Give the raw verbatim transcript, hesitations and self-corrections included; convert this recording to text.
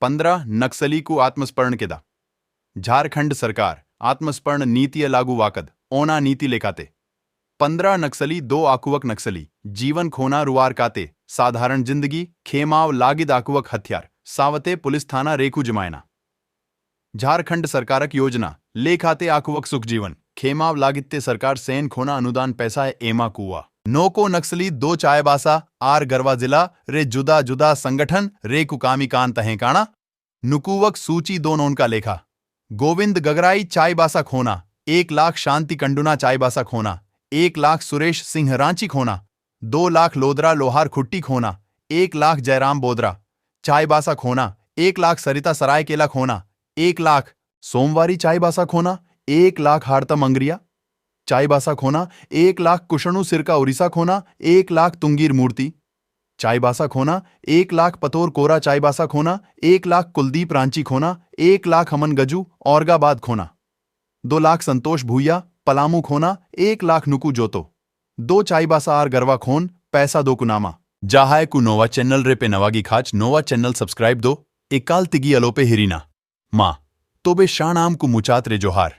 पंद्रह नक्सली को आत्मस्मरण केदा। झारखंड सरकार आत्मस्मरण नीति लागू वाकद ओना नीति लेखाते। पंद्रह नक्सली दो आकुवक नक्सली जीवन खोना रुवार काते साधारण जिंदगी खेमाव लागिद आकुवक हथियार सावते पुलिस थाना रेकू जमायना। झारखंड सरकारक योजना लेखाते आकुवक सुख जीवन खेमाव लागित्ते सरकार सैन खोना अनुदान पैसा एमा कुआ। नोको नक्सली दो चायबासा आर गरवा जिला रे जुदा जुदा संगठन रेकू कामी कान तहें काना। नुकुवक सूची दो नोनका लेखा। गोविंद गगराई चाईबासा खोना एक लाख, शांति कंडुना चाईबासा खोना एक लाख, सुरेश सिंह रांची खोना दो लाख, लोदरा लोहार खुट्टी खोना एक लाख, जयराम बोदरा चाईबासा खोना एक लाख, सरिता सरायकेला खोना एक लाख, सोमवारी चाईबासा खोना एक लाख, हारता मंगरिया चाईबासा खोना एक लाख, कुशणु सिरका उड़ीसा खोना एक लाख, तुंगीर मूर्ति चाईबासा खोना एक लाख, पतोर कोरा चाईबासा खोना एक लाख, कुलदीप रांची खोना एक लाख, हमन गजू औरंगाबाद खोना दो लाख, संतोष भूया पलामू खोना एक लाख, नुकू जोतो दो चाईबासा आर गरवा खोन पैसा दो कुनामा। जाहाय कु नोवा चैनल रे पे नवागी खाच नोवा चैनल सब्सक्राइब दो। एकाल तिगी अलोपे हिरीना मा तोबे शाणाम कु मुचात रे जोहार।